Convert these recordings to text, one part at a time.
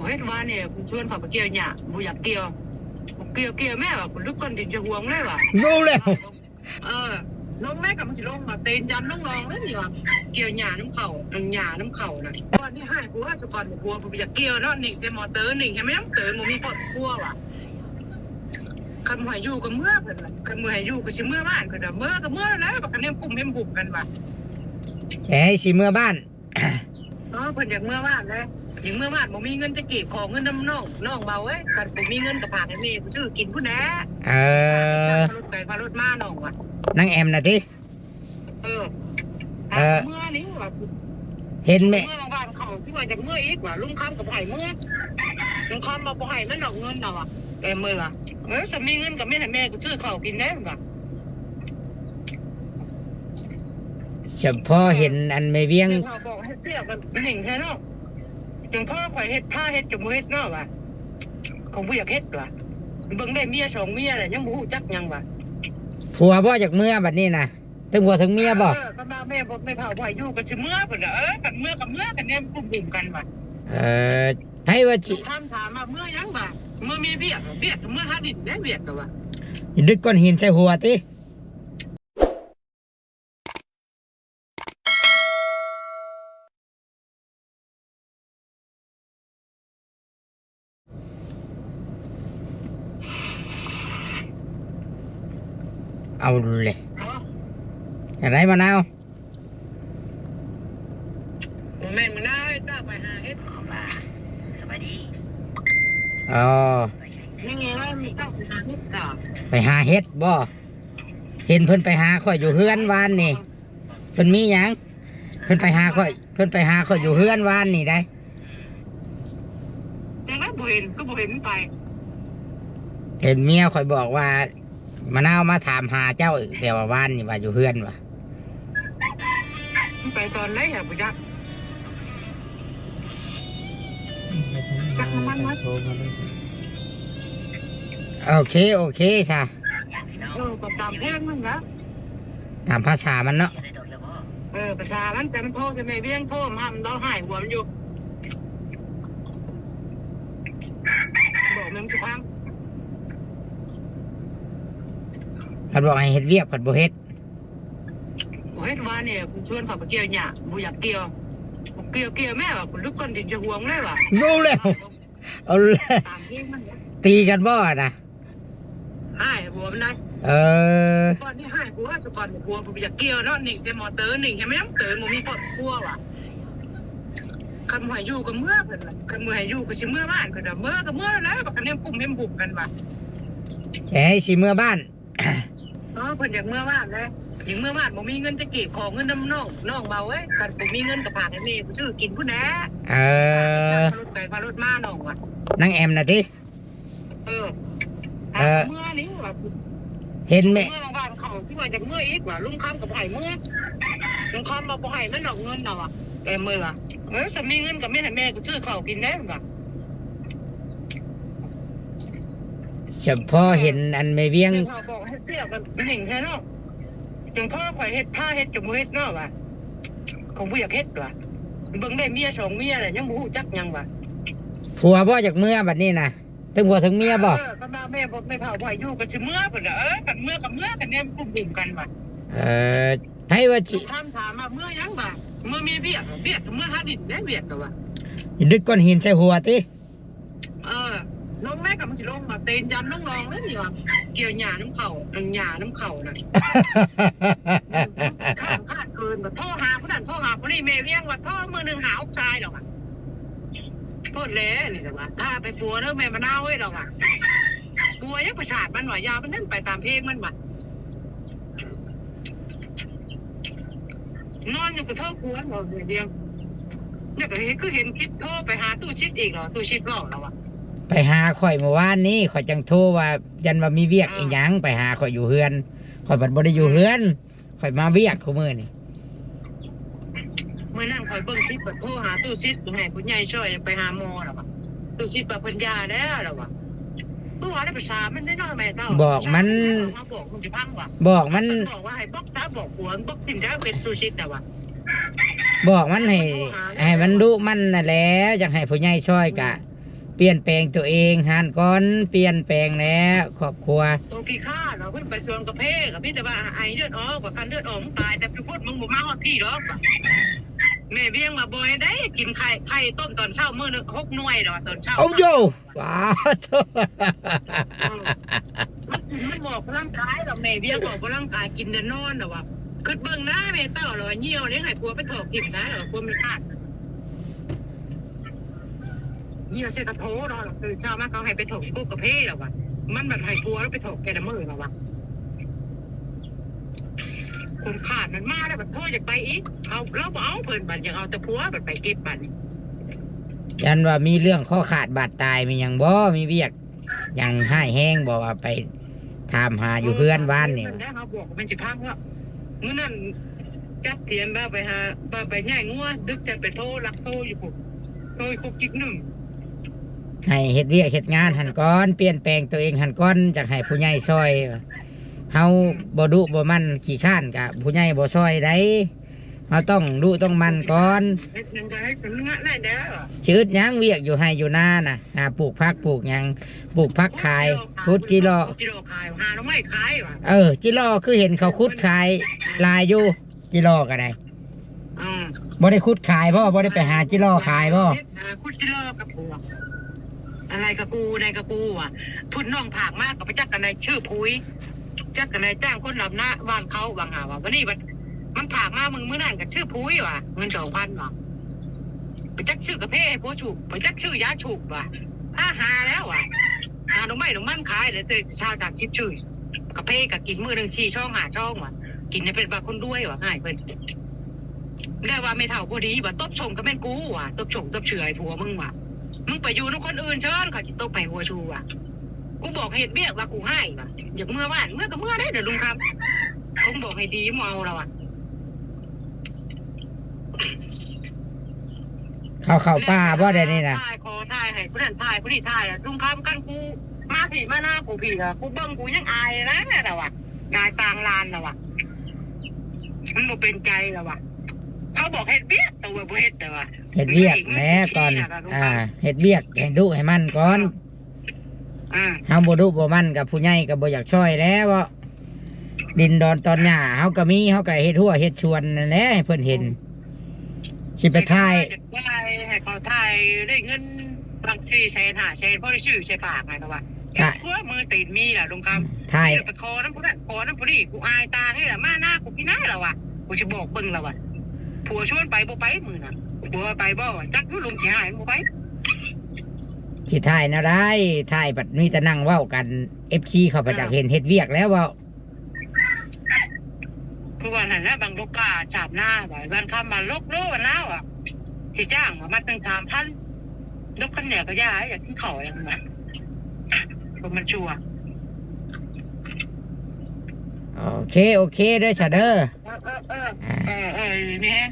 ເຮັດວານນີ້ ເພິ່ນຊວນຂ້ອຍໄປກ່ຽວຫຍ້າ ບໍ່ຢາກກ່ຽວ. ບໍ່ກ່ຽວ ກ່ຽວແມ່ວ່າ ກູລຶກກ້ອນດິນຈະຫວງເລີຍວ່າ. ຮູ້ແລ້ວ. ເອີ ລົງແມ່ກໍມັນຊິລົງວ່າ ຕີນຈຳລົງລອງເລີຍນີ້ວ່າ ກ່ຽວຫຍ້ານຳເຂົາ ຫຍ້ານຳເຂົານະ. ຕອນນີ້ໃຫ້ຜົວຊະກ່ອນ ຜົວບໍ່ຢາກກ່ຽວເນາະ. ໜິ່ງແຕ່ມໍເຕີ ໜິ່ງແຕ່ແມ່ເຕີ ບໍ່ມີຄອບຄົວວ່າ. ຄັນບໍ່ໃຫ້ຢູ່ກໍເມືອເພິ່ນວ່າ ຄັນບໍ່ໃຫ້ຢູ່ກໍຊິເມືອບ້ານເພິ່ນວ່າ. ເມືອກໍເມືອແລ້ວ ບັກກະແນມກຸ້ມແນມບຸ້ມກັນວ່າ. ເອີ ຊິເມືອບ້ານ. ເອີ ເພິ່ນຢາກເມືອບ້ານເດ້ ຢາກເມືອບ້ານ ບໍ່ມີເງິນຈັກກີບ ຂໍເງິນນຳນ້ອງ ນ້ອງເບົາເອີຍ. ຄັນບໍ່ມີເງິນກໍຝາກໃຫ້ແມ່ກູຊື້ກິນພຸ້ນແຫຼະ. ເອີ ຄ່າລົດໄປຄ່າລົດມານ້ອງວ່າ. ນາງແອມນະຕິ? ເອີ ເອີ ເມືອນີ້ວ່າ ເຫັນແມ່ ເມືອບ້ານເຂົາ ຄືວ່າຢາກເມືອອີກວ່າ. ລຸງຄຳກໍບໍ່ໃຫ້ເມືອ ລຸງຄຳວ່າບໍ່ໃຫ້ມັນດອກເງິນລາວວ່າ. ແອມເອີຍວ່າ ເອີ ຄັນມີເງິນກໍແມ່ນໃຫ້ແມ່ກູຊື້ເຂົ້າກິນແດ່ວ່າ. ສະເພາະເຫັນອັນແມ່ວຽງ ເຂົາບອກເຮັດວຽກມັນເໜັງແທ້ເນາະ. ຈັ່ງພໍຂ້ອຍເຮັດ ພາເຮັດກໍບໍ່ເຮັດເນາະວ່າ. ເຂົາບໍ່ຢາກເຮັດວ່າ. ເບິ່ງໄດ້ເມຍສອງເມຍແລ້ວ ຍັງບໍ່ຮູ້ຈັກຫຍັງວ່າ. ຜົວບໍ່ຢາກເມືອບັດນີ້ນະ ທັງຜົວທັງເມຍບໍ່? ເອີ ຄັນວ່າແມ່ບໍ່ ແມ່ເຖົ້າບໍ່ໃຫ້ຢູ່ກໍຊິເມືອພຸ້ນລະ. ເອີ ຄັນເມືອກໍເມືອ ຄັນແນມກຸ້ມບຸ້ມກັນວ່າ. ເອີ ໃຜວ່າຊິ ຄຳຖາມວ່າເມືອຫຍັງວ່າ. ເມືອມີວຽກ ວຽກ ເມືອຫາດິນແດ່ ວຽກກໍວ່າ. ດຶກກ້ອນຫີນໃສ່ຫົວຕິ. ເອົາແຫຼະ ຈັ່ງໃດມະນາວ? ບໍ່ແມ່ນມະນາວ ເຈົ້າໄປຫາເຫັດ. ສະບາຍດີ. ອໍ ໄປຫາເຫັດກໍ ໄປຫາເຫັດບໍ່? ເຫັນເພິ່ນໄປຫາຂ້ອຍຢູ່ເຮືອນວານນີ້. ເພິ່ນມີຫຍັງ? ເພິ່ນໄປຫາຂ້ອຍ ເພິ່ນໄປຫາຂ້ອຍຢູ່ເຮືອນວານນີ້ໄດ໋. ຈັ່ງໃດບໍ່ເຫັນ ຄືບໍ່ເຫັນມັນໄປ? ເຫັນເມຍຂ້ອຍບອກວ່າ ມະນາວມາຖາມຫາເຈົ້າ ແຕ່ວ່າວານນີ້ວ່າຢູ່ເຮືອນວ່າ. ມັນໄປຕອນໃດຫາບໍ່ຈັກ. ຈັກນ້ຳມັນໝົດ. ໂອເຄ ໂອເຄຊະ. ເອີ ກໍຕາມເພງມັນນະ ຕາມພາສາມັນເນາະ. ເອີ ພາສາມັນ ແຕ່ມັນໂທໃສ່ແມ່ວຽງ ໂທມາ ມັນຮ້ອງໄຫ້ຫົວມັນຢູ່. ບອກແມ່ມັນຊິພັງ ພັດບອກໃຫ້ເຮັດວຽກ ພັດບໍ່ເຮັດ. ບໍ່ເຮັດ ວານນີ້ຊວນຂ້ອຍໄປກ່ຽວຫຍ້າ ບໍ່ຢາກກ່ຽວ. ບໍ່ກ່ຽວ ກ່ຽວແມ່ວ່າ ກູລຶກກ້ອນດິນຈະຫວງເລີຍວ່າ. ຮູ້ແລ້ວ. ເອົາແລ້ວ ຕາມເພງມັນນະ. ຕີກັນບໍ່ນະ? ອ້າຍຜົວມັນນະ. ເອີ ກ່ອນນີ້ອ້າຍຜົວ ສະກ່ອນຜົວບໍ່ຢາກກ່ຽວເນາະ. ໜິ່ງແຕ່ມໍເຕີ ໜິ່ງແຕ່ແມ່ເຕີ ບໍ່ມີຄອບຄົວວ່າ. ຄັນບໍ່ໃຫ້ຢູ່ກໍເມືອເພິ່ນວ່າ. ຄັນບໍ່ໃຫ້ຢູ່ກໍຊິເມືອບ້ານເພິ່ນວ່າ. ເມືອກໍເມືອແລ້ວ ບັກກະແນມກຸ້ມແນມບຸ້ມກັນວ່າ. ເອີ ຊິເມືອບ້ານ. ເອີ ເພິ່ນຢາກເມືອບ້ານເດ້ ຢາກເມືອບ້ານ ບໍ່ມີເງິນຈັກກີບ ຂໍເງິນນຳນ້ອງ ນ້ອງເບົາເອີຍ. ຄັນບໍ່ມີເງິນກໍຝາກໃຫ້ແມ່ກູຊື້ກິນພຸ້ນແຫຼະ. ເອີ ຄ່າລົດໄປຄ່າລົດມານ້ອງວ່າ. ນາງແອມນະຕິ? ເອີ ເອີ ເມືອນີ້ວ່າ ເຫັນແມ່ ເມືອບ້ານເຂົາ ຄືວ່າຢາກເມືອອີກວ່າ. ລຸງຄຳກໍບໍ່ໃຫ້ເມືອ ລຸງຄຳວ່າບໍ່ໃຫ້ມັນດອກເງິນລາວວ່າ. ແອມເອີຍວ່າ ເອີ ຄັນມີເງິນກໍແມ່ນໃຫ້ແມ່ກູຊື້ເຂົ້າກິນແດ່ວ່າ. ສະເພາະເຫັນອັນແມ່ວຽງ ເຂົາບອກເຮັດວຽກມັນເໜັງແທ້ເນາະ. ຈັ່ງພໍຂ້ອຍເຮັດ ພາເຮັດກໍບໍ່ເຮັດເນາະວ່າ. ເຂົາບໍ່ຢາກເຮັດວ່າ. ເບິ່ງໄດ້ເມຍສອງເມຍແລ້ວ ຍັງບໍ່ຮູ້ຈັກຫຍັງວ່າ. ຜົວບໍ່ຢາກເມືອບັດນີ້ນະ ທັງຜົວທັງເມຍບໍ່? ເອີ ຄັນວ່າແມ່ບໍ່ ແມ່ເຖົ້າບໍ່ໃຫ້ຢູ່ກໍຊິເມືອພຸ້ນລະ. ເອີ ຄັນເມືອກໍເມືອ ຄັນແນມກຸ້ມບຸ້ມກັນວ່າ. ເອີ ໃຜວ່າຊິ ຄຳຖາມວ່າເມືອຫຍັງວ່າ. ເມືອມີວຽກ ວຽກ ເມືອຫາດິນແດ່ ວຽກກໍວ່າ. ດຶກກ້ອນຫີນໃສ່ຫົວຕິ. ເອີ ລົງແມ່ກໍມັນຊິລົງວ່າ ຕີນຈຳລົງລອງເລີຍນີ້ວ່າ ກ່ຽວຫຍ້ານຳເຂົາ ຫຍ້ານຳເຂົານະ. ຂ້ານ ຂ້ານເກີນ ໂທຫາຜູ້ນັ້ນ ໂທຫາຜູ້ນີ້ ແມ່ວຽງວ່າ ໂທມື້ໜຶ່ງຫ້າຫົກສາຍແລ້ວວ່າ. ໂພດແຫຼະນີ້ລະວ່າ ພາໄປປົວເດີແມ່ມະນາວເອີຍລະວ່າ. ປົວຫຍັງປະສາດມັນວ່າ ຢ່າມັນນັ້ນ ໄປຕາມເພງມັນວ່າ. ນອນຢູ່ກໍໂທກວນເວົ້າດຽວ ຢາກເຫັນ ຄືເຫັນຄລິບໂທໄປຫາຕູ້ຊິດອີກເນາະ. ຕູ້ຊິດເວົ້າລະວ່າ ໄປຫາຂ້ອຍມື້ວານນີ້ ຂ້ອຍຈັ່ງໂທວ່າ ຢ້ານວ່າມີວຽກອີ່ຫຍັງ ໄປຫາຂ້ອຍຢູ່ເຮືອນ ຂ້ອຍບັດບໍ່ໄດ້ຢູ່ເຮືອນ ຂ້ອຍມາວຽກຄູ່ມື້ນີ້. ມື້ນັ້ນຂ້ອຍເບິ່ງຄລິບ ໂທຫາຕູ້ຊິດ ໃຫ້ຜູ້ໃຫຍ່ຊ່ອຍໄປຫາໝໍລະວ່າ. ຕູ້ຊິດວ່າເພິ່ນຢ່າແລ້ວລະວ່າ. ຄືວ່າໄດ້ປະສານມັນໄດ້ເນາະແມ່ເຖົ້າ ບອກມັນ ບອກມັນ ບອກມັນ ບອກວ່າໃຫ້ບລັອກຊະ ບອກຜົວ ບລັອກຖິ້ມຊະ ເປັນຕູ້ຊິດນະວ່າ. ບອກມັນໃຫ້ ໃຫ້ມັນດຸມັນນັ້ນແຫຼະ ຢາກໃຫ້ຜູ້ໃຫຍ່ຊ່ອຍກະ ປ່ຽນແປງຕົວເອງຫັ້ນກ່ອນ, ປ່ຽນແປງແລ້ວຄອບຄົວ. ໂຕຂີ້ຄ້ານເນາະ, ເພິ່ນໄປສວນກາເຟກໍມີແຕ່ວ່າໄອເລືອດອອກ, ວ່າຄັນເລືອດອອກມຶງຕາຍແຕ່ພຸ້ນ, ມຶງບໍ່ມາຮອດພີ້ດອກ. ແມ່ວຽງວ່າບໍ່ໃຫ້ໄດ້ກິນໄຂ່, ໄຂ່ຕົ້ມຕອນເຊົ້າມື້ໜຶ່ງຫົກໜ່ວຍດອກ, ຕອນເຊົ້າ. ໂອ້ໂຢ ວ້າໂທ້. ເອີ ມັນ ມັນອອກກຳລັງກາຍດອກ, ແມ່ວຽງອອກກຳລັງກາຍ, ກິນແຕ່ນອນດອກວ່າ. ຄິດເບິ່ງນະ, ແມ່ເຕົ້າລະວ່າຍ່ຽວເດ້, ໃຫ້ຜົວໄປຖອກຖິ້ມນະ, ຜົວມັນຂາດ. ຍ່ຽວໃສ່ກະໂທເນາະ, ຕື່ນເຊົ້າມາເຂົາໃຫ້ໄປຖອກກົກກາເຟລະວ່າ, ມັນບັດໃຫ້ຜົວລາວໄປຖອກແຕ່ລະມື້ລະວ່າ. ຄົນຂາດມັນມາແລ້ວບັດໂທຢາກໄປອີກ, ເອົາ ລາວບໍ່ເອົາເພິ່ນບັດ, ຢາກເອົາແຕ່ຜົວບັດໄປເກັບບັດ. ຢ້ານວ່າມີເລື່ອງຄໍຂາດບາດຕາຍມີຫຍັງບໍ່, ມີວຽກຫຍັງຮ້າຍແຮງບໍ່, ວ່າໄປ ຖາມຫາຢູ່ເຮືອນວານນີ້. ເອີ ເຮົາບອກມັນຊິພັງແລ້ວ. ມື້ນັ້ນຈັບຖຽນວ່າໄປຫາ, ວ່າໄປຍ້າຍງົວ, ດຶກຈັດໄປໂທ, ລັກໂທຢູ່ພຸ້ນ, ໂທຢູ່ຄຸກຈິກໜຶ່ງ. ໃຫ້ເຮັດວຽກເຮັດງານຫັ້ນກ່ອນ, ປ່ຽນແປງຕົວເອງຫັ້ນກ່ອນ, ຈັກໃຫ້ຜູ້ໃຫຍ່ຊ່ອຍ. ເຮົາ ອືມ ບໍ່ດຸບໍ່ໝັ່ນ, ຂີ້ຄ້ານກະຜູ້ໃຫຍ່ບໍ່ຊ່ອຍໃດ. ເຮົາຕ້ອງດຸຕ້ອງໝັ່ນກ່ອນ. ເຮັດຫຍັງກໍໃຫ້ເປັນເນື້ອໄດ້ແລ້ວ. ຊິອຶດຫຍັງ, ວຽກຢູ່ໄຮ່ຢູ່ນານະ, ຫາປູກຜັກປູກຫຍັງ, ປູກຜັກຂາຍ, ຂຸດຈິຫຼໍ້, ຂຸດຈິຫຼໍ້ຂາຍ, ຫາໜໍ່ໄມ້ຂາຍວ່າ. ເອີ ຈິຫຼໍ້ຄືເຫັນເຂົາຂຸດຂາຍຫຼາຍຢູ່, ຈິຫຼໍ້ກໍໄດ້. ອືມ ບໍ່ໄດ້ຂຸດຂາຍບໍ່? ບໍ່ໄດ້ໄປຫາຈິຫຼໍ້ຂາຍບໍ່? ຫາຂຸດຈິຫຼໍ້ກັບພວກ ອາໄລກະກູ ໄນກະກູວ່າ ພຸ້ນນ້ອງຝາກມາກໍໄປຈັກກັນໃນຊື່ຜຸຍ ຈັກກັນໃນຈ້າງຄົນລຳນາບ້ານເຂົາວ່າຫາວ່າ ວັນນີ້ບັດມັນຝາກມາມື້ ມື້ນັ້ນກໍຊື່ຜຸຍວ່າ ເງິນສອງພັນວ່າ ໄປຈັກຊື້ກາເຟໃຫ້ຜົວສູບ ໄປຈັກຊື້ຢາສູບວ່າ ຫາ ຫາແລ້ວວ່າ ຫາໜໍ່ໄມ້ໜໍ່ມັນຂາຍແລ້ວ ແຕ່ຊາວສາມສິບຊື້ ກາເຟກໍກິນມື້ໜຶ່ງສີ່ຊອງຫ້າຊອງວ່າ ກິນໃຫ້ເປັນວ່າຄົນລວຍວ່າ ໃຫ້ເພິ່ນ. ແຕ່ວ່າແມ່ເຖົ້າບໍ່ດີວ່າ ຕົບຊົງກໍແມ່ນກູວ່າ ຕົບຊົງຕົບເຊື່ອໃຫ້ຜົວມຶງວ່າ ມຶງໄປຢູ່ນຳຄົນອື່ນເຊີນ ເຂົາຊິຕົບໃຫ້ຜົວຊູວ່າ ກູບອກໃຫ້ເຮັດວຽກວ່າ ກູຮ້າຍວ່າ ຢາກເມືອບ້ານ ເມືອກໍເມືອໄດ້ເດີລຸງຄຳ ຄົງບອກໃຫ້ດີບໍ່ເອົາລະວ່າ. ເຂົາເຂົ້າປ່າບໍ່ ດຽວນີ້ນະ? ຖ່າຍ ຂໍຖ່າຍໃຫ້ຜູ້ນັ້ນ ຖ່າຍຜູ້ນີ້ ຖ່າຍ ລຸງຄຳ ຄັນກູມາພີ້ມານາກູພີ້ ກູເບິ່ງ ກູຍັງອາຍນະ ລະວ່າ ອາຍຕ່າງລານລະວ່າ ມັນບໍ່ເປັນໃຈລະວ່າ ເຮົາບອກເຮັດວຽກ ແຕ່ວ່າບໍ່ເຮັດລະວ່າ ເຮັດວຽກແຫຼະກ່ອນ ອ່າ ເຮັດວຽກໃຫ້ດຸໃຫ້ໝັ່ນກ່ອນ ອ່າ ເຮົາບໍ່ດຸບໍ່ໝັ່ນ ກັບຜູ້ໃຫຍ່ກໍບໍ່ຢາກຊ່ອຍແລ້ວເນາະ ດິນດອນຕອນຫຍ້າເຮົາກໍມີ ເຮົາກໍເຮັດຮົ້ວເຮັດສວນນັ້ນແຫຼະ ໃຫ້ເພິ່ນເຫັນ ຊິໄປຖ່າຍ ໃຫ້ເຂົາຖ່າຍ ໃຫ້ເຂົາຖ່າຍໄດ້ເງິນບັກສີ່ແສນຫ້າແສນ ພໍໄດ້ຊື້ໃສ່ປາກໃຫ້ເຂົາວ່າ ເຮັດຄົວມືຕີນມີລະລຸງຄຳ ອືມ ຖ່າຍ ໄປຂໍນຳຜູ້ນັ້ນ ຂໍນຳຜູ້ນີ້ ກູອາຍຕານີ້ລະ ມານາກູພີ້ນາລະວ່າ ກູຊິບອກເບິ່ງລະວ່າ ຜົວຊວນໄປບໍ່ໄປມື້ນັ້ນ ຜົວໄປບໍ່ ຈັກຢູ່ລຸງຊິໃຫ້ມັນບໍ່ໄປ ຊິຖ່າຍແນວໃດ ຖ່າຍບັດມີແຕ່ນັ່ງເວົ້າກັນ ເອັຟຊີ ເຂົາໄປ ອ່າ ຢາກເຫັນເຮັດວຽກແລ້ວເວົ້າ ຄືວ່ານັ້ນແຫຼະ ບັງລົກກາສາບໜ້າ ບາງຄຳວ່າລົກເດີວ່າລາວອະ ຊິຈ້າງວ່າມັດໜຶ່ງສາມພັນ ລົກຄັນແໜວກໍຢ່າ ຢາກກິນເຂົ້າຫຍັງນະ ບໍ່ມັນຊົ່ວ ໂອເຄ ໂອເຄເດີຊະເດີ ເອີ ເອີ ເອີ ອ່າ ເອີ ເອີ ມີແຮງ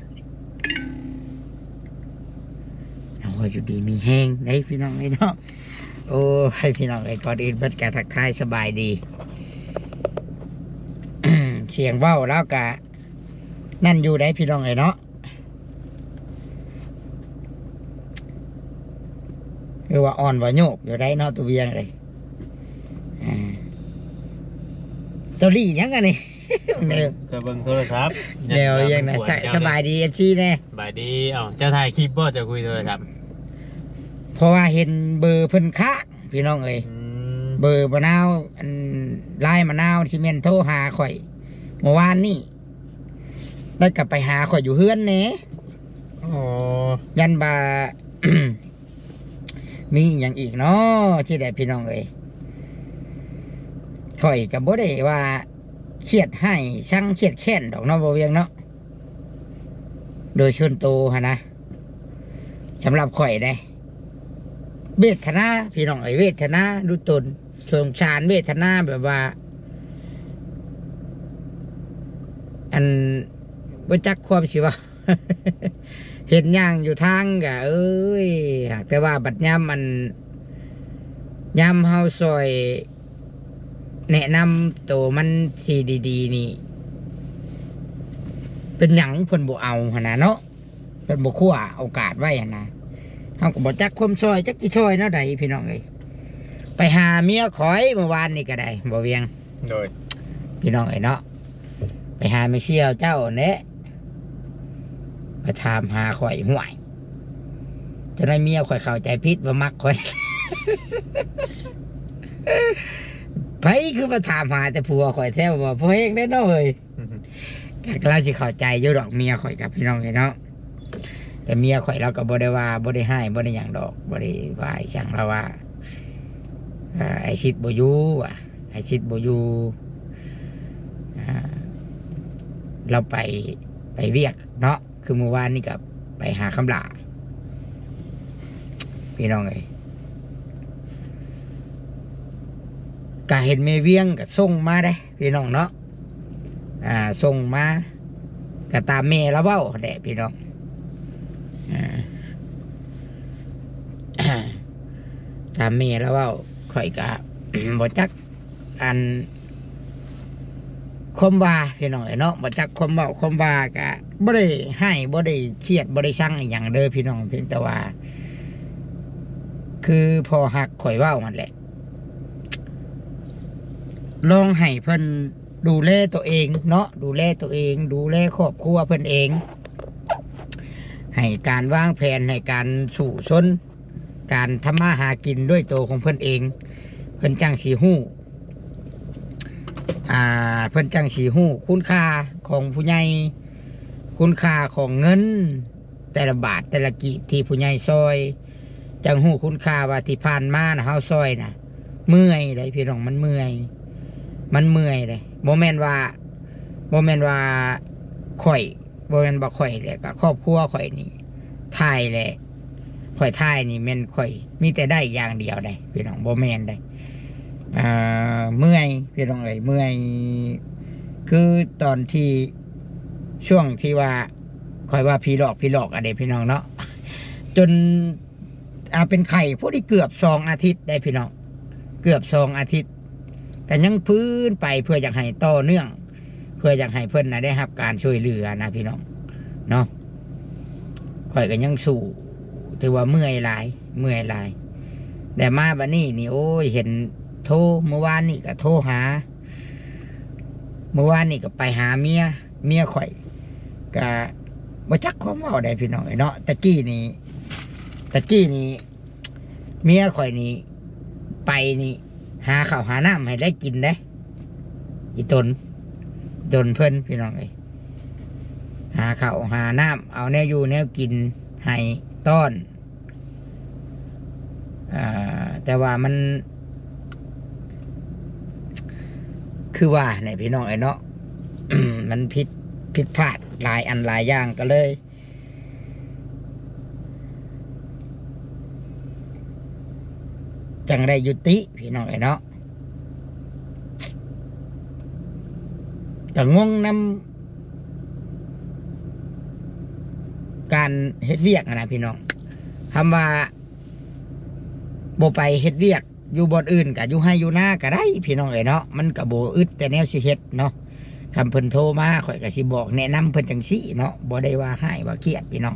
ເອົາ ຢູ່ດີມີແຮງເດ້ພີ່ນ້ອງເອີຍເນາະ ໂອ້ຍ ພີ່ນ້ອງເອີຍ ກ່ອນອື່ນເບິດກະທັກທາຍສະບາຍດີ ສຽງເວົ້າລາວກະນັ້ນຢູ່ໄດ໋ພີ່ນ້ອງເອີຍເນາະ ຄືວ່າອ່ອນວ່າໂຍກຢູ່ໄດ໋ເນາະ ຕູວຽງເອີຍ ອ່າ ໂຕລີ້ຫຍັງອັນນີ້ ແນວ ກໍເບິ່ງໂທລະສັບ ແນວຫຍັງນະ ສະບາຍດີ ເອັຟຊີ ແດ່ ສະບາຍດີ ເອົ້າ ເຈົ້າຖ່າຍຄລິບບໍ່ ເຈົ້າຄຸຍໂທລະສັບ ເພາະວ່າເຫັນເບີເພິ່ນຄ້າງ ພີ່ນ້ອງເອີຍ ອືມ ເບີມະນາວ ອັນ ລາຍມະນາວທີ່ແມ່ນໂທຫາຂ້ອຍເມື່ອວານນີ້ ແລ້ວກໍໄປຫາຂ້ອຍຢູ່ເຮືອນແດ່ ອໍ ຢ້ານວ່າ ມີອີ່ຫຍັງອີກເນາະ ທີ່ໃດພີ່ນ້ອງເອີຍ ຂ້ອຍກໍບໍ່ໄດ້ວ່າຄຽດຮ້າຍຊັງຄຽດແຄ້ນດອກເນາະ ບໍ່ວຽງເນາະ ໂດຍສ່ວນໂຕຫັ້ນນະ ສຳລັບຂ້ອຍເດ້ ເວທະນາ ພີ່ນ້ອງເອີຍ ເວທະນາດຸຕົນ ສົງສານເວທະນາ ແບບວ່າ ອັນ ບໍ່ຈັກຄວາມຊິເວົ້າ ເຫັນຍ່າງຢູ່ທາງກະ ເອີຍ ແຕ່ວ່າບັດຍາມ ອັນ ຍາມເຮົາຊ່ອຍ ແນະນຳໂຕມັນທີ່ດີໆນີ້ ເປັນຫຍັງເພິ່ນບໍ່ເອົາຫັ້ນນະເນາະ ເພິ່ນບໍ່ຄວ້າໂອກາດໄວ້ຫັ້ນນະ ເຮົາກໍບໍ່ຈັກຄວາມຊ່ອຍ ຈັກຊິຊ່ອຍແນວໃດພີ່ນ້ອງເອີຍ. ໄປຫາເມຍຂ້ອຍມື້ວານນີ້ກໍໄດ້ ບໍ່ວຽງ ໂດຍ ພີ່ນ້ອງເອີຍເນາະ ໄປຫາແມ່ຊຽວເຈົ້າແຫຼະ ໄປຖາມຫາຂ້ອຍ ຫ້ວຍ ຈະໄດ້ເມຍຂ້ອຍເຂົ້າໃຈຜິດວ່າມັກຂ້ອຍ. ໃຜຄືມາຖາມຫາແຕ່ຜົວຂ້ອຍແທ້ ວ່າພໍ່ເອງໄດ້ເນາະເອີຍ. ກໍລາວຊິເຂົ້າໃຈຢູ່ດອກເມຍຂ້ອຍກັບ ພີ່ນ້ອງເອີຍເນາະ ແຕ່ເມຍຂ້ອຍລາວກໍບໍ່ໄດ້ວ່າ ບໍ່ໄດ້ຮ້າຍ ບໍ່ໄດ້ຫຍັງດອກ ບໍ່ໄດ້ວ່າອີ່ຫຍັງ. ລາວວ່າ ເອີ ອ້າຍສິດບໍ່ຢູ່ວ່າ ອ້າຍສິດບໍ່ຢູ່ ອ່າ ລາວໄປ ໄປວຽກເນາະ. ຄືມື້ວານນີ້ກໍໄປຫາຄຳຫຼ້າ ພີ່ນ້ອງເອີຍ ກໍເຫັນແມ່ວຽງກໍສົ່ງມາເດ້ພີ່ນ້ອງເນາະ ອ່າ ສົ່ງມາ ກໍຕາມແມ່ລາວເວົ້າແຫຼະພີ່ນ້ອງ ອ່າ ຕາມແມ່ລາວເວົ້າ ຂ້ອຍກໍບໍ່ຈັກ ອັນ ຄວາມວ່າ ພີ່ນ້ອງເອີຍເນາະ ບໍ່ຈັກຄວາມເວົ້າຄວາມວ່າ ກະບໍ່ໄດ້ຮ້າຍ ບໍ່ໄດ້ຄຽດ ບໍ່ໄດ້ຊັງອີ່ຫຍັງເດີພີ່ນ້ອງ ພຽງແຕ່ວ່າ ຄືພໍ່ຮັກຂ້ອຍເວົ້າຫັ້ນແຫຼະ ລອງໃຫ້ເພິ່ນດູແລຕົວເອງເນາະ ດູແລຕົວເອງ ດູແລຄອບຄົວເພິ່ນເອງ ໃຫ້ການວາງແຜນ ໃຫ້ການສູ້ຊົນ ການທຳມາຫາກິນດ້ວຍໂຕຂອງເພິ່ນເອງ ເພິ່ນຈັ່ງຊິຮູ້ ອ່າ ເພິ່ນຈັ່ງຊິຮູ້ຄຸນຄ່າຂອງຜູ້ໃຫຍ່ ຄຸນຄ່າຂອງເງິນແຕ່ລະບາດແຕ່ລະກີບທີ່ຜູ້ໃຫຍ່ຊ່ອຍ ຈັ່ງຮູ້ຄຸນຄ່າວ່າທີ່ຜ່ານມານະ ເຮົາຊ່ອຍນະ ເມື່ອຍໃດ໋ພີ່ນ້ອງ ມັນເມື່ອຍ ມັນເມື່ອຍເດ້ ບໍ່ແມ່ນວ່າ ບໍ່ແມ່ນວ່າຂ້ອຍ ບໍ່ແມ່ນວ່າຂ້ອຍແຫຼະ ກໍຄອບຄົວຂ້ອຍນີ້ ຖ່າຍແຫຼະ ຂ້ອຍຖ່າຍນີ້ແມ່ນຂ້ອຍມີແຕ່ໄດ້ຢ່າງດຽວໃດ໋ພີ່ນ້ອງ ບໍ່ແມ່ນໃດ໋ ເອີ ເມື່ອຍພີ່ນ້ອງເອີຍ ເມື່ອຍ ຄືຕອນທີ່ ຊ່ວງທີ່ວ່າ ຂ້ອຍວ່າຜີຫຼອກ ຜີຫຼອກ ອະເດ ພີ່ນ້ອງເນາະ ຈົນ ອ່າ ເປັນໄຂ້ພໍດີເກືອບສອງອາທິດໄດ໋ພີ່ນ້ອງ ເກືອບສອງອາທິດ ກໍຍັງຟື້ນໄປເພື່ອຢາກໃຫ້ຕໍ່ເນື່ອງ ເພື່ອຢາກໃຫ້ເພິ່ນນະໄດ້ຮັບການຊ່ວຍເຫຼືອນະພີ່ນ້ອງເນາະ ຂ້ອຍກໍຍັງສູ້ ຖືວ່າເມື່ອຍຫຼາຍ ເມື່ອຍຫຼາຍ ແຕ່ມາບັດນີ້ນີ້ ໂອ້ຍ ເຫັນໂທ ມື້ວານນີ້ກໍໂທຫາ ມື້ວານນີ້ກໍໄປຫາເມຍ ເມຍຂ້ອຍ ກະບໍ່ຈັກຄວາມເວົ້າໃດ໋ພີ່ນ້ອງເອີຍເນາະ ຕະກີ້ນີ້ ຕະກີ້ນີ້ ເມຍຂ້ອຍນີ້ ໄປນີ້ ຫາເຂົ້າຫານ້ຳໃຫ້ໄດ້ກິນເດ້ ອີຕົນ ຕົນເພິ່ນພີ່ນ້ອງເອີຍ ຫາເຂົ້າຫານ້ຳ ເອົາແນວຢູ່ແນວກິນໃຫ້ຕ້ອນ ອ່າ ແຕ່ວ່າມັນ ຄືວ່າແຫຼະພີ່ນ້ອງເອີຍເນາະ ມັນຜິດ ຜິດພາດຫຼາຍອັນຫຼາຍຢ່າງ ກໍເລີຍຈັ່ງໄດ້ຍຸຕິພີ່ນ້ອງເອີຍເນາະ ກໍງົງນຳ ການເຮັດວຽກຫັ້ນນະພີ່ນ້ອງ ຄຳວ່າບໍ່ໄປເຮັດວຽກຢູ່ບ່ອນອື່ນ ກະຢູ່ໄຮ່ຢູ່ນາກະໄດ້ພີ່ນ້ອງເອີຍເນາະ ມັນກະບໍ່ອຶດແຕ່ແນວຊິເຮັດເນາະ ຄຳເພິ່ນໂທມາ ຂ້ອຍກະຊິບອກແນະນຳເພິ່ນຈັ່ງຊີ້ເນາະ ບໍ່ໄດ້ວ່າຮ້າຍວ່າຄຽດພີ່ນ້ອງ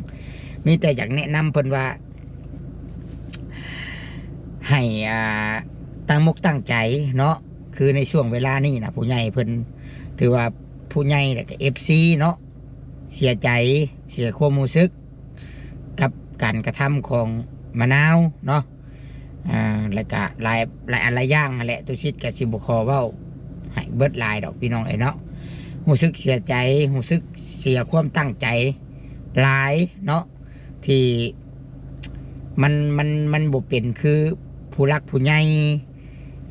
ມີແຕ່ຢາກແນະນຳເພິ່ນວ່າ ໃຫ້ ອ່າ ຕັ້ງມົກຕັ້ງໃຈເນາະ ຄືໃນຊ່ວງເວລານີ້ນະ ຜູ້ໃຫຍ່ເພິ່ນ ຖືວ່າຜູ້ໃຫຍ່ ແລ້ວກະເອັຟຊີເນາະ ເສຍໃຈ ເສຍຄວາມຮູ້ສຶກກັບການກະທຳຂອງມະນາວເນາະ ອ່າ ແລ້ວກະຫຼາຍ ຫຼາຍອັນຫຼາຍຢ່າງຫັ້ນແຫຼະ ຕຸສິດກະຊິບໍ່ຂໍເວົ້າໃຫ້ເບິດຫຼາຍດອກພີ່ນ້ອງເອີຍເນາະ ຮູ້ສຶກເສຍໃຈ ຮູ້ສຶກເສຍຄວາມຕັ້ງໃຈຫຼາຍເນາະ ທີ່ມັນ ມັນ ມັນບໍ່ເປັນຄືຜູ້ຫຼັກຜູ້ໃຫຍ່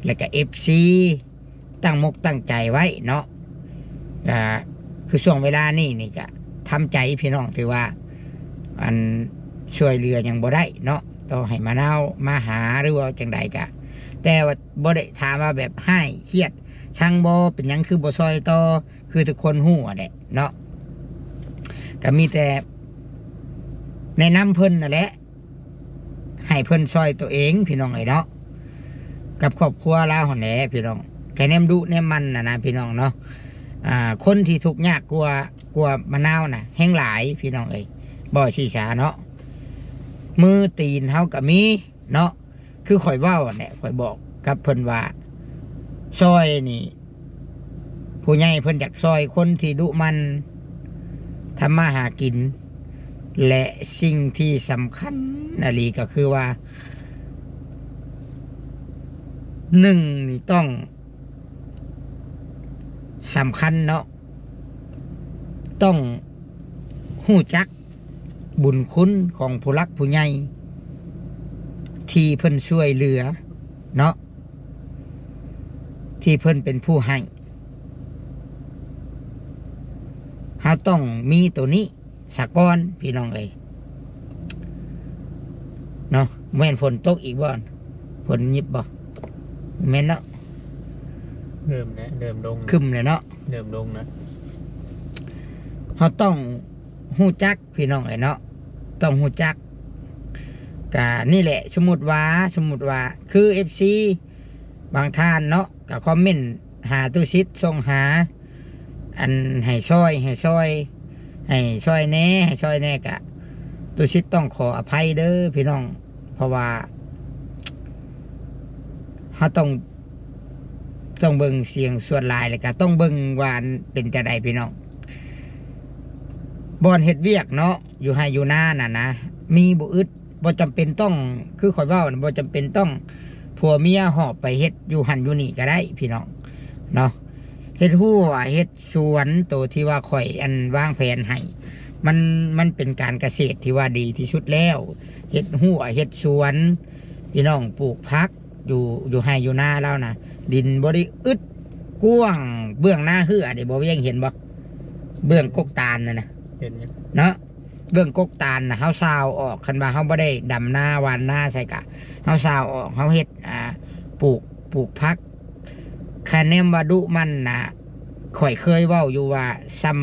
ແລ້ວກະເອັຟຊີ ຕັ້ງມົກຕັ້ງໃຈໄວ້ເນາະ ກະຄືຊ່ວງເວລານີ້ນີ້ກະທຳໃຈພີ່ນ້ອງ ຖືວ່າ ອັນ ຊ່ວຍເຫຼືອຫຍັງບໍ່ໄດ້ເນາະ ຕໍ່ໃຫ້ມະນາວມາຫາ ຫຼືວ່າຈັ່ງໃດກະ ແຕ່ວ່າບໍ່ໄດ້ຖາມວ່າແບບຮ້າຍຄຽດຊັງບໍ່ ເປັນຫຍັງຄືບໍ່ຊ່ອຍຕໍ່ ຄືທຸກຄົນຮູ້ຫັ້ນແຫຼະເນາະ ກະມີແຕ່ແນະນຳເພິ່ນຫັ້ນແຫຼະ ໃຫ້ເພິ່ນຊ່ອຍຕົວເອງພີ່ນ້ອງເອີຍເນາະ ກັບຄອບຄົວລາວຫັ້ນແຫຼະພີ່ນ້ອງ ກະແນມດຸແນມໝັ່ນນະນະພີ່ນ້ອງເນາະ ອ່າ ຄົນທີ່ທຸກຍາກກວ່າ ກວ່າມະນາວນະແຮງຫຼາຍພີ່ນ້ອງເອີຍ ບໍ່ຊິສາເນາະ ມືຕີນເຮົາກໍມີເນາະ. ຄືຂ້ອຍເວົ້າຫັ້ນແຫຼະ ຂ້ອຍບອກກັບເພິ່ນວ່າ ຊ່ອຍນີ້ ຜູ້ໃຫຍ່ເພິ່ນຢາກຊ່ອຍຄົນທີ່ດຸໝັ່ນທຳມາຫາກິນ ແລະ ສິ່ງທີ່ສຳຄັນອີ່ຫຼີກໍຄືວ່າ ໜຶ່ງນີ້ຕ້ອງ ສຳຄັນເນາະ ຕ້ອງຮູ້ຈັກບຸນຄຸນຂອງຜູ້ຫຼັກຜູ້ໃຫຍ່ທີ່ເພິ່ນຊ່ວຍເຫຼືອເນາະ ທີ່ເພິ່ນເປັນຜູ້ໃຫ້ ເຮົາຕ້ອງມີໂຕນີ້ ສາກ່ອນພີ່ນ້ອງເອີຍເນາະ. ແມ່ນຝົນຕົກອີກບໍ່? ຝົນຫຍິບບໍ່? ແມ່ນເນາະ ເລີ່ມແລ້ວ ເລີ່ມລົງ ຄຶ້ມແລ້ວເນາະ ເລີ່ມລົງນະ. ເຮົາຕ້ອງຮູ້ຈັກພີ່ນ້ອງເອີຍເນາະ ຕ້ອງຮູ້ຈັກ. ກະນີ້ແຫຼະ ສົມມຸດວ່າ ສົມມຸດວ່າ ຄືເອັຟຊີບາງທ່ານເນາະ ກະຄອມເມັນຫາຕຸສິດ ສົ່ງຫາ ອັນໃຫ້ຊ່ອຍ ໃຫ້ຊ່ອຍ ໃຫ້ຊ່ອຍແດ່ ໃຫ້ຊ່ອຍແດ່ ກະຕຸສິດຕ້ອງຂໍອະໄພເດີພີ່ນ້ອງ ເພາະວ່າເຮົາຕ້ອງ ຕ້ອງເບິ່ງສຽງສ່ວນຫຼາຍ ແລ້ວກະຕ້ອງເບິ່ງວ່າເປັນຈັ່ງໃດພີ່ນ້ອງ. ບ່ອນເຮັດວຽກເນາະ ຢູ່ໄຮ່ຢູ່ນານັ້ນນະ ມີບໍ່ອຶດ ບໍ່ຈຳເປັນຕ້ອງ ຄືຂ້ອຍເວົ້ານະ ບໍ່ຈຳເປັນຕ້ອງຜົວເມຍຫອບໄປເຮັດຢູ່ຫັ້ນຢູ່ນີ້ກໍໄດ້ພີ່ນ້ອງເນາະ. ເຮັດຮົ້ວເຮັດສວນ ໂຕທີ່ວ່າຂ້ອຍອັນວາງແຜນໃຫ້ ມັນ ມັນເປັນການກະເສດທີ່ວ່າດີທີ່ສຸດແລ້ວ. ເຮັດຮົ້ວເຮັດສວນ ພີ່ນ້ອງ ປູກຜັກຢູ່ ຢູ່ໄຮ່ຢູ່ນາລາວນະ ດິນບໍ່ໄດ້ອຶດ ກວ້າງ ເບື້ອງນາເຮືອເດ້ ບໍ່ວຽງເຫັນບໍ່? ເບື້ອງກົກຕານນັ້ນນະ ເຫັນຢູ່ ເນາະ. ເບື້ອງກົກຕານນະ ເຮົາຊາວອອກ ຄັນວ່າເຮົາບໍ່ໄດ້ດຳນາຫວ່ານນາໃສ່ກະ ເຮົາຊາວອອກ ເຮົາເຮັດ ອ່າ ປູກ ປູກຜັກ. ຄະແນນວ່າດຸໝັ່ນນະ ຂ້ອຍເຄີຍເວົ້າຢູ່ວ່າ ຊ່ຳ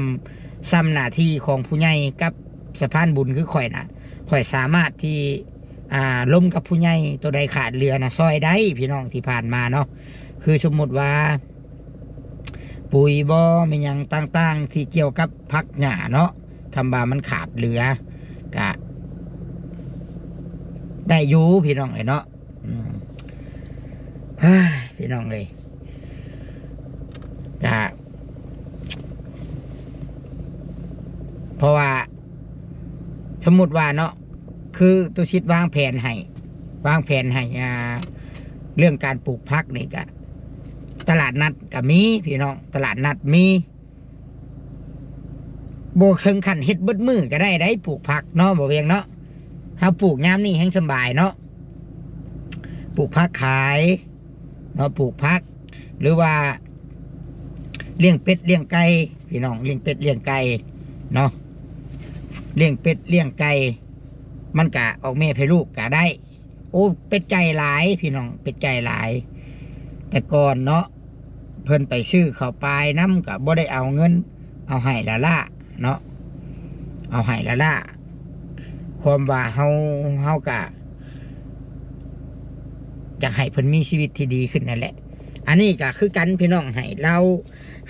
ຊ່ຳໜ້າທີ່ຂອງຜູ້ໃຫຍ່ກັບສະພານບຸນຄືຂ້ອຍນະ ຂ້ອຍສາມາດທີ່ ອ່າ ລົມກັບຜູ້ໃຫຍ່ ໂຕໃດຂາດເຫຼືອນະ ຊ່ອຍໄດ້ພີ່ນ້ອງ. ທີ່ຜ່ານມາເນາະ ຄືສົມມຸດວ່າ ປຸ໋ຍບໍ່ ແມ່ນຫຍັງຕ່າງໆ ທີ່ກ່ຽວກັບຜັກຫຍ້າເນາະ ຄຳວ່າມັນຂາດເຫຼືອກະໄດ້ຢູ່ພີ່ນ້ອງເອີຍເນາະ. ອືມ ເຮີຍ ພີ່ນ້ອງເອີຍ ກະ ເພາະວ່າ ສົມມຸດວ່າເນາະ ຄືຕຸສິດວາງແຜນໃຫ້ ວາງແຜນໃຫ້ ອ່າ ເລື່ອງການປູກຜັກນີ້ກະ ຕະຫຼາດນັດກະມີພີ່ນ້ອງ ຕະຫຼາດນັດມີ. ບໍ່ເຖິງຂັ້ນເຮັດເບິດມື້ກໍໄດ້ໄດ໋ ປູກຜັກເນາະ ບໍ່ວຽງເນາະ. ເຮົາປູກຍາມນີ້ແຮງສະບາຍເນາະ ປູກຜັກຂາຍເນາະ ປູກຜັກ ຫຼືວ່າລ້ຽງເປັດລ້ຽງໄກ່ ພີ່ນ້ອງ ລ້ຽງເປັດລ້ຽງໄກ່ເນາະ ລ້ຽງເປັດລ້ຽງໄກ່ ມັນກະອອກແມ່ໃຫ້ລູກກະໄດ້. ໂອ້ ເປັດໄກ່ຫຼາຍພີ່ນ້ອງ ເປັດໄກ່ຫຼາຍ. ແຕ່ກ່ອນເນາະ ເພິ່ນໄປຊື້ເຂົ້າປາຍນຳ ກໍບໍ່ໄດ້ເອົາເງິນ ເອົາໃຫ້ລ້າໆເນາະ ເອົາໃຫ້ລ້າໆ. ຄວາມວ່າເຮົາ ເຮົາກະຢາກໃຫ້ເພິ່ນມີຊີວິດທີ່ດີຂຶ້ນນັ້ນແຫຼະ. ອັນນີ້ກະຄືກັນພີ່ນ້ອງ ໃຫ້ລາວ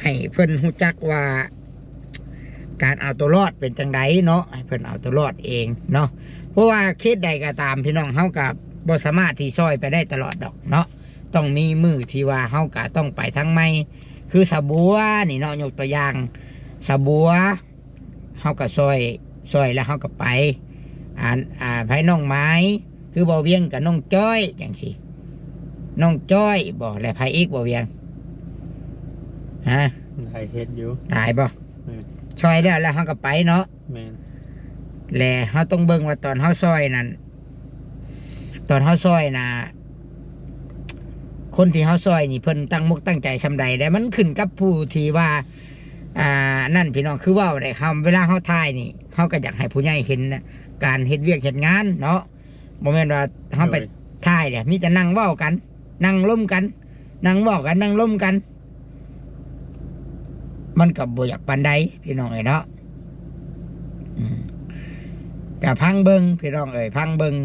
ໃຫ້ເພິ່ນຮູ້ຈັກວ່າ ການເອົາຕົວລອດເປັນຈັ່ງໃດເນາະ ໃຫ້ເພິ່ນເອົາຕົວລອດເອງເນາະ. ເພາະວ່າເຂດໃດກໍຕາມພີ່ນ້ອງ ເຮົາກໍບໍ່ສາມາດທີ່ຊ່ອຍໄປໄດ້ຕະຫຼອດດອກເນາະ ຕ້ອງມີມື້ທີ່ວ່າເຮົາກໍຕ້ອງໄປທາງໃໝ່ ຄືສາບົວນີ້ເນາະ ຍົກຕົວຢ່າງ ສາບົວ ເຮົາກໍຊ່ອຍ ຊ່ອຍແລ້ວເຮົາກໍໄປ ອ່າ ອ່າ ໃຜນ້ອງໝາຍ ຄືບໍ່ວຽງກັບນ້ອງຈ້ອຍຈັ່ງຊີ້ ນ້ອງຈ້ອຍບໍ່ ແລະໃຜອີກບໍ່ວຽງ ຮະ? ຫຼາຍເຮັດຢູ່ ຫຼາຍບໍ່? ແມ່ນ ຊ່ອຍແລ້ວ ແລ້ວເຮົາກໍໄປເນາະ ແມ່ນ ແລະເຮົາຕ້ອງເບິ່ງວ່າຕອນເຮົາຊ່ອຍນັ້ນ ຕອນເຮົາຊ່ອຍນະ ຄົນທີ່ເຮົາຊ່ອຍນີ້ເພິ່ນຕັ້ງມົກຕັ້ງໃຈສ່ຳໃດ ແລະມັນຂຶ້ນກັບຜູ້ທີ່ວ່າ ອ່າ ນັ້ນພີ່ນ້ອງ ຄືເວົ້າໄດ້ ເຮົາ ເວລາເຮົາຖ່າຍນີ້ ເຮົາກໍຢາກໃຫ້ຜູ້ໃຫຍ່ເຫັນການເຮັດວຽກເຮັດງານເນາະ ບໍ່ແມ່ນວ່າເຮົາໄປ ໂດຍ ຖ່າຍແລ້ວມີແຕ່ນັ່ງເວົ້າກັນ ນັ່ງລົມກັນ ນັ່ງເວົ້າກັນ ນັ່ງລົມກັນ ມັນກໍບໍ່ຢາກປານໃດພີ່ນ້ອງເອີຍເນາະ. ອືມ ກໍຟັງເບິ່ງພີ່ນ້ອງເອີຍ ຟັງເບິ່ງ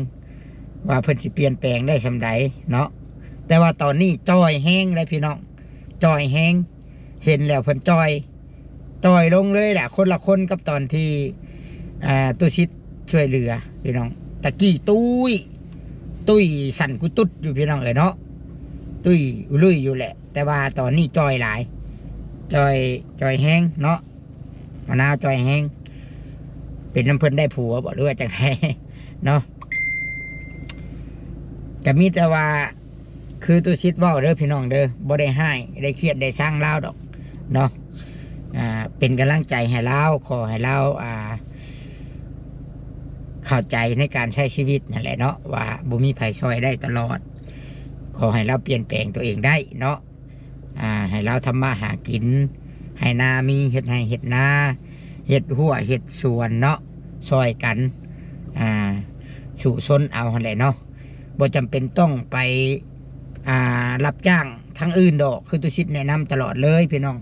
ວ່າເພິ່ນຊິປ່ຽນແປງໄດ້ສ່ຳໃດເນາະ. ແຕ່ວ່າຕອນນີ້ຈ່ອຍແຮງເລີຍພີ່ນ້ອງ ຈ່ອຍແຮງ ເຫັນແລ້ວເພິ່ນຈ່ອຍ ຈ່ອຍລົງເລີຍແຫຼະ ຄົນລະຄົນກັບຕອນທີ່ ອ່າ ຕຸສິດຊ່ວຍເຫຼືອພີ່ນ້ອງ. ຕະກີ້ຕຸ້ຍ ຕຸ້ຍສັ່ນກຸຕຸດຢູ່ ພີ່ນ້ອງເອີຍເນາະ ຕຸ້ຍອຸລຸຍຢູ່ແຫຼະ ແຕ່ວ່າຕອນນີ້ຈ່ອຍຫຼາຍ ຈ່ອຍ ຈ່ອຍແຮງເນາະ ມະນາວຈ່ອຍແຮງ. ເປັນນຳເພິ່ນໄດ້ຜົວບໍ່ ຫຼືວ່າຈັ່ງໃດເນາະ? ກະມີແຕ່ວ່າ ຄືຕຸສິດເວົ້າເດີພີ່ນ້ອງເດີ ບໍ່ໄດ້ຮ້າຍ ໄດ້ຄຽດ ໄດ້ຊັງລາວດອກເນາະ. ອ່າ ເປັນກຳລັງໃຈໃຫ້ລາວ ຂໍໃຫ້ລາວ ອ່າ ເຂົ້າໃຈໃນການໃຊ້ຊີວິດນັ້ນແຫຼະເນາະ ວ່າບໍ່ມີໃຜຊ່ອຍໄດ້ຕະຫຼອດ. ຂໍໃຫ້ລາວປ່ຽນແປງຕົວເອງໄດ້ເນາະ ອ່າ ໃຫ້ລາວທຳມາຫາກິນ ໃຫ້ນາມີ ເຮັດໄຮ່ເຮັດນາ ເຮັດຮົ້ວເຮັດສວນເນາະ ຊ່ອຍກັນ ອ່າ ສູ້ຊົນເອົາຫັ້ນແຫຼະເນາະ. ບໍ່ຈຳເປັນຕ້ອງໄປ ອ່າ ຮັບຈ້າງທາງອື່ນດອກ ຄືຕຸສິດແນະນຳຕະຫຼອດເລີຍພີ່ນ້ອງ.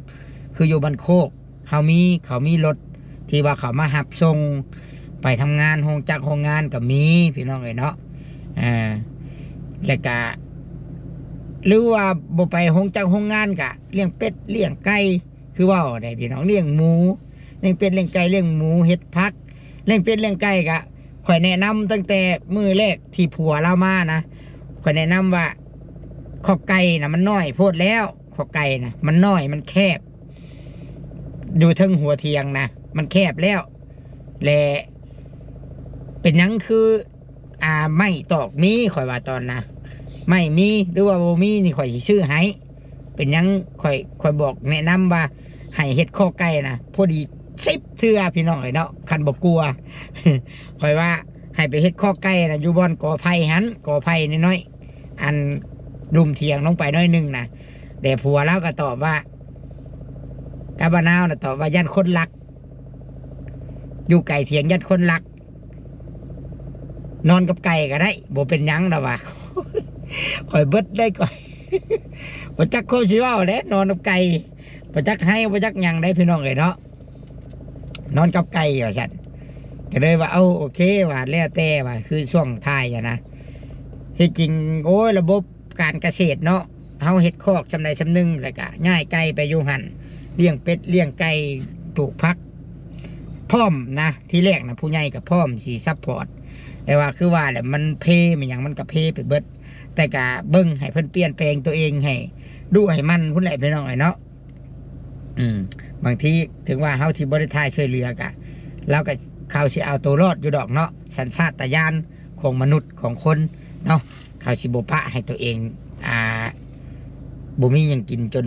ຄືຢູ່ບ້ານໂຄກເຮົາມີ ເຂົາມີລົດທີ່ວ່າເຂົາມາຮັບສົ່ງໄປທຳງານ ໂຮງຈັກໂຮງງານກໍມີ ພີ່ນ້ອງເອີຍເນາະ. ອ່າ ແລ້ວກະ ຫຼືວ່າບໍ່ໄປໂຮງຈັກໂຮງງານ ກະລ້ຽງເປັດລ້ຽງໄກ່ ຄືເວົ້າໄດ້ພີ່ນ້ອງ ລ້ຽງໝູ ລ້ຽງເປັດລ້ຽງໄກ່ ລ້ຽງໝູ ເຮັດຜັກ ລ້ຽງເປັດລ້ຽງໄກ່. ກະຂ້ອຍແນະນຳຕັ້ງແຕ່ມື້ແລກທີ່ຜົວລາວມານະ ຂ້ອຍແນະນຳວ່າ ຄອກໄກ່ນະມັນນ້ອຍໂພດແລ້ວ ຄອກໄກ່ນະມັນນ້ອຍ ມັນແຄບ ຢູ່ເທິງຫົວຖຽງນະ ມັນແຄບແລ້ວ ແລະ ເປັນຫຍັງຄື ອ່າ ໄມ້ຕອກມີ ຂ້ອຍວ່າຕອນນະ ໄມ້ມີ ຫຼືວ່າບໍ່ມີນີ້ ຂ້ອຍຊິຊື້ໃຫ້. ເປັນຫຍັງ ຂ້ອຍ ຂ້ອຍບອກແນະນຳວ່າໃຫ້ເຮັດຄອກໄກ່ນະ ພໍດີສິບເທື່ອພີ່ນ້ອງເອີຍເນາະ ຄັນບໍ່ກົວ. ຂ້ອຍວ່າໃຫ້ໄປເຮັດຄອກໄກ່ນະ ຢູ່ບ່ອນກໍໄຜ່ຫັ້ນ ກໍໄຜ່ນ້ອຍໆ ອັນລຸ່ມຖຽງລົງໄປໜ້ອຍໜຶ່ງນະ. ແຕ່ຜົວລາວກໍຕອບວ່າ ກັບມະນາວນະຕອບວ່າ ຢ້ານຄົນລັກ ຢູ່ໄກຖຽງຢ້ານຄົນລັກ ນອນກັບໄກ່ກໍໄດ້ ບໍ່ເປັນຫຍັງດອກວ່າ. ຂ້ອຍເບິດໄດ້ກ່ອຍ ບໍ່ຈັກຄວາມຊິເວົ້າແຫຼະ ນອນກັບໄກ່ ບໍ່ຈັກໄຫ້ ບໍ່ຈັກຫຍັງໄດ໋ ພີ່ນ້ອງເອີຍເນາະ ນອນກັບໄກ່ວ່າຊັ້ນ. ກໍເລີຍວ່າ ເອົາ ໂອເຄວ່າ ແລ້ວແຕ່ວ່າ ຄືຊ່ວງທ້າຍຫັ້ນນະ ທີ່ຈິງ ໂອ້ຍ ລະບົບ ການກະເສດເນາະ ເຮົາເຮັດຄອກສ່ຳໃດສ່ຳໜຶ່ງ ແລ້ວກະຍ້າຍໄກ່ໄປຢູ່ຫັ້ນ ລ້ຽງເປັດລ້ຽງໄກ່ ປູກຜັກ ພ້ອມນະ. ທີແລກນະ ຜູ້ໃຫຍ່ກໍພ້ອມຊິຊັບພອດ ແຕ່ວ່າຄືວ່າແຫຼະ ມັນເພ ມັນຫຍັງມັນກໍເພໄປເບິດ. ແຕ່ກະເບິ່ງໃຫ້ເພິ່ນປ່ຽນແປງຕົວເອງ ໃຫ້ດຸໃຫ້ໝັ່ນພຸ້ນແຫຼະ ພີ່ນ້ອງເອີຍເນາະ. ອືມ ບາງທີເຖິງວ່າເຮົາທີ່ບໍ່ໄດ້ຖ່າຍຊ່ວຍເຫຼືອກະ ລາວກະ ເຂົາຊິເອົາໂຕລອດຢູ່ດອກເນາະ ສັນຊາດຕະຍານຂອງມະນຸດຂອງຄົນເນາະ ເຂົາຊິບໍ່ປະໃຫ້ຕົວເອງ ອ່າ ບໍ່ມີຫຍັງກິນຈົນ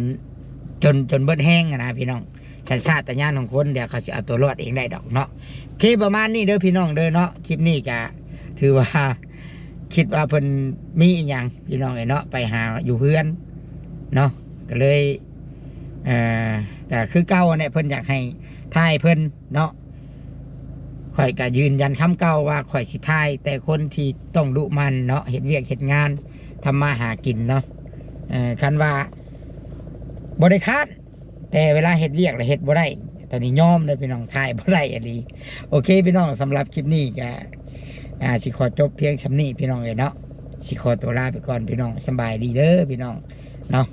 ຈົນ ຈົນເບິດແຮງຫັ້ນນະພີ່ນ້ອງ. ສັນຊາດຕະຍານຂອງຄົນ ດຽວເຂົາຊິເອົາຕົວລອດເອງໄດ້ດອກເນາະ. ໂອເຄ ປະມານນີ້ເດີພີ່ນ້ອງເດີເນາະ. ຄລິບນີ້ກະຖືວ່າ ຄິດວ່າເພິ່ນມີອີ່ຫຍັງພີ່ນ້ອງເອີຍເນາະ ໄປຫາຢູ່ເຮືອນເນາະ ກໍເລີຍ ເອີ ກໍຄືເກົ່າແຫຼະ ເພິ່ນຢາກໃຫ້ຖ່າຍເພິ່ນເນາະ. ຂ້ອຍກໍຢືນຢັນຄຳເກົ່າວ່າ ຂ້ອຍຊິຖ່າຍແຕ່ຄົນທີ່ຕ້ອງດຸໝັ່ນເນາະ ເຮັດວຽກເຮັດງານ ທຳມາຫາກິນເນາະ. ເອີ ຄັນວ່າບໍ່ໄດ້ຄ້ານ ແຕ່ເວລາເຮັດວຽກລະເຮັດບໍ່ໄດ້ ຕອນນີ້ຍອມເດີພີ່ນ້ອງ ຖ່າຍບໍ່ໄດ້ອີ່ຫຼີ. ໂອເຄພີ່ນ້ອງ ສຳລັບຄລິບນີ້ກະ ອ່າ ຊິຂໍຈົບພຽງສ່ຳນີ້ພີ່ນ້ອງເອີຍເນາະ. ຊິຂໍຕົວລາໄປກ່ອນພີ່ນ້ອງ ສະບາຍດີເດີພີ່ນ້ອງເນາະ.